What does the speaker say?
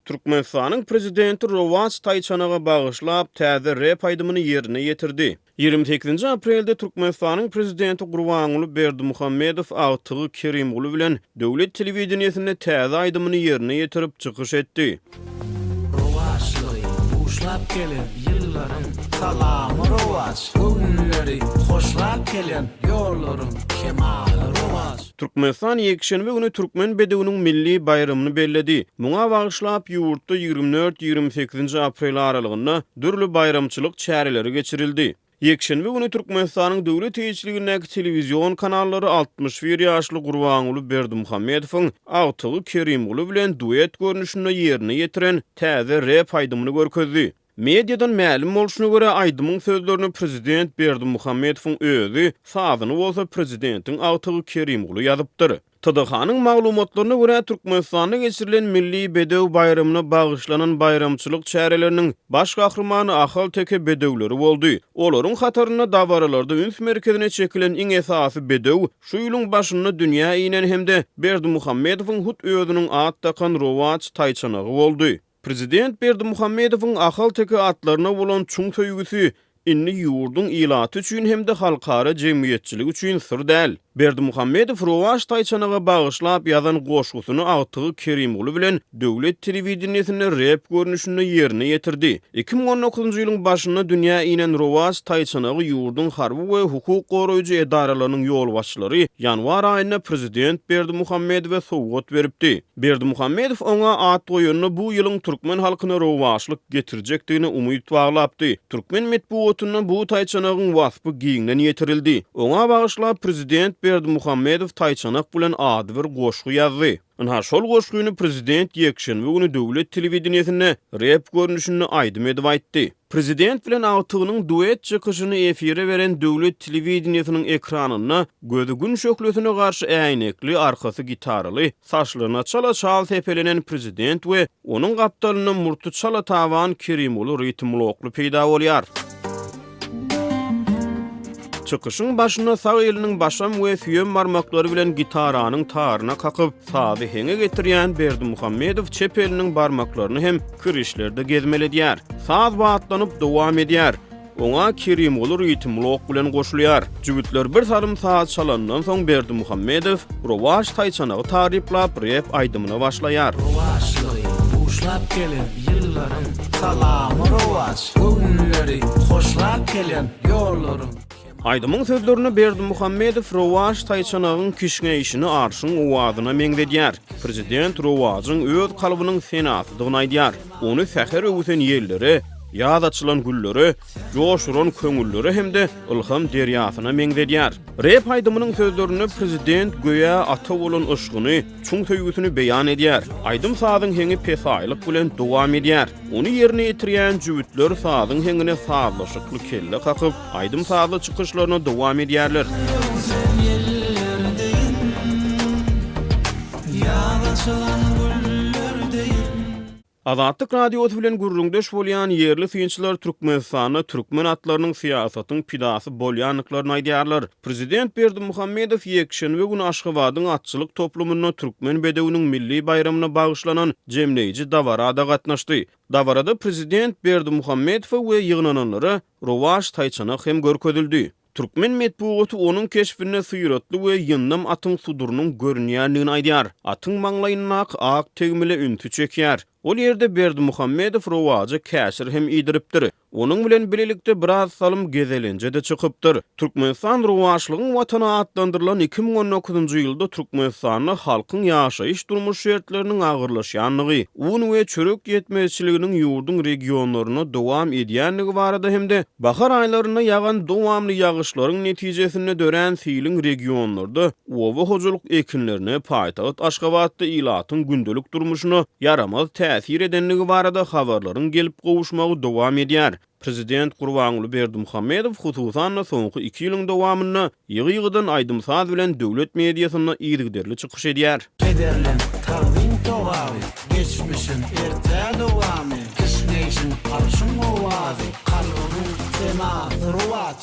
Türkmenistanyň Prezidenti rowaç taýçanaga bagyşlap, täze rep aýdymyny ýerine ýetirdi. 28-nji aprelde Türkmenistanyň Prezidenti Gurbanguly Berdimuhamedow agtygy Kerimguly bilen döwlet telewideniýesinde täze aýdymyny ýerine ýetirip, çykyş etdi. Rowaçlygy buşlap gelen ýyllaryň salamy rowaç, Göwünleri hoşlap gelen ýollaryň kemaly rowaç. Türkmenistan ýekşenbe güni Türkmen bedewiniň milli baýramyny belledi. Muňa bagyşlap, ýurtda 24, 28-nji aprel aralygynda dürli baýramçylyk çäreleri geçirildi. Ýekşenbe güni Türkmenistanyň döwlet eýeçiligindäki telewizion kanallary 61 ýaşly Gurbanguly Berdimuhamedowyň agtygy Kerimguly bilen duet görnüşinde ýerine ýetiren täze rep aýdymyny görkezdi. Mediadan mälim bolşuna görä, aýdymyň sözlerini prezident Berdimuhamedowyň özi, sazyny bolsa prezidentiň agtygy Kerimguly ýazypdyr. TDH-nyň maglumatlaryna görä, Türkmenistanda geçirilen Milli bedew baýramyna bagyşlanan baýramçylyk çäreleriniň baş gahrymany ahalteke bedewleri boldy. Olaryň hatarynda dabaralarda üns merkezine çekilen iň esasy bedew şu ýylyň başynda dünýä inen hem-de Berdimuhamedowyň hut özüniň at dakan rowaç taýçanagy boldy. Prezident Berdimuhamedowyň ahalteke atlaryna bolan çuň söýgüsi indi ýurduň ilaty üçin hem-de halkara jemgyýetçiligi üçin syr däl. Berdimuhamedow rowaç taýçanaga bagyşlap ýazan goşgusyny agtygy Kerimguly bilen döwlet telewideniýesinde rep görnüşinde ýerine ýetirdi. 2019-njy ýylyň başynda dünýä inen rowaç taýçanagy ýurduň harby we hukuk goraýjy edaralarynyň ýolbaşçylary ýanwar aýynda prezident Berdimuhamedowa sowgat beripdi. Berdimuhamedow oňa at goýanda bu ýylyň türkmen halkyna rowaçlyk getirjekdigine umyt baglapdy. Türkmen metbugatynda bu taýçanagyň waspy giňden ýetirildi. Oňa bagyşlap prezident Berdimuhamedow taýçanak bilen adybir goşgy ýazdy. Ynha şol goşgyny prezident ýekşenbe güni döwlet telewideniýesinde rep görnüşinde aýdym edip aýtdy. Prezident bilen agtygynyň duet çykyşyny efire beren döwlet telewideniýesiniň ekranynda gözi gün şöhlesine garşy äýnekli, arkasy gitaraly, saçlaryna çala çal sepelenen prezident we onuň gapdalynda murty çala taban Kerimguly ritmlokly peýda bolýar. Çykyşyň başynda sag eliniň başam we süýem barmaklary bilen gitaranyň taryna kakyp, sazy heňe getirýän Berdimuhamedow çep eliniň barmaklaryny hem kirişlerde gezmeledýär. Saz batlanyp dowam edýär. Oňa Kerimguly ritmlok bilen goşulýar. Jübütler bir salym saz çalandan soň Berdimuhamedow rowaç taýçanagy taryplap rep aýdymyna başlaýar. Rowaçlygy buşlap gelen ýyllaryň salamy rowaç, Göwünleri hoşlap gelen ýollaryň kemaly. Aýdymyň sözlerinde Berdimuhamedow rowaç taýçanagyň kişňeýşini arşyň owazyna meňzedýär. Prezident rowajyň öz kalbynyň senasydygyny aýdýar. Ony säher öwsen ýellere, ýaz açylan güllere, joş uran köňüllere hem-de ylham derýasyna meňzedýär. Rep aýdymynyň sözlerinde prezident göýä ata bolan yşgyny, çuň söýgüsini beýan edýär. Aýdym-sazyň heňi pessaýlyk bilen dowam edýär. Ony ýerine ýetirýän jübütler sazyň heňine sazlaşykly kelle kakyp, aýdym-sazly çykyşlaryny dowam edýärler. Azatlyk Radiosy bilen gürrüňdeş bolýan ýerli synçylar Türkmenistanda türkmen atlarynyň syýasatyň pidasy bolýandyklaryny aýdýarlar. Prezident Berdimuhamedow ýekşenbe güni Aşgabadyň atçylyk toplumynda Türkmen bedewiniň milli baýramyna bagyşlanan jemleýji dabara-da gatnaşdy. Dabarada prezident Berdimuhamedowa we ýygnananlara rowaç taýçanak hem görkezildi. Türkmen metbugaty onuň keşbinde syratly we ýyndam atyň sudurynyň görünýändigini aýdýar. Atyň maňlaýyndaky ak tegmile ünsi çekýär. Ol ýerde Berdimuhamedow rowaja käşir hem iýdiripdir. Onuň bilen bilelikde biraz salym gezelenje-de çykypdyr. Türkmenistan rowaçlygyň Watany atlandyrylan 2019-njy ýylda Türkmenistanda halkyň ýaşaýyş-durmuş şertleriniň agyrlaşýandygy, un we çörek ýetmezçiliginiň ýurduň regionlarynda dowam edýändigi barada hem-de Bahar aýlarynda ýagan dowamly ýagyşlaryň netijesinde dörän siliň regionlarda oba hojalyk ekinlerine, paýtagt Aşgabatda ilatyň gündelik durmuşyna ýaramaz täsir edendigi barada habarlaryň gelip gowuşmagy dowam edýär. Prezident Gurbanguly Berdimuhamedow hususan-da soňky iki ýylyň dowamynda ýygy-ýygydan aýdym-saz bilen döwlet mediasynda yzygiderli çykyş edýär. Pederleň tagzym togaby, Geçmişiň ertä dowamy, Kişňeýşiň arşyň owazy, Kalbymyň senasy rowaç.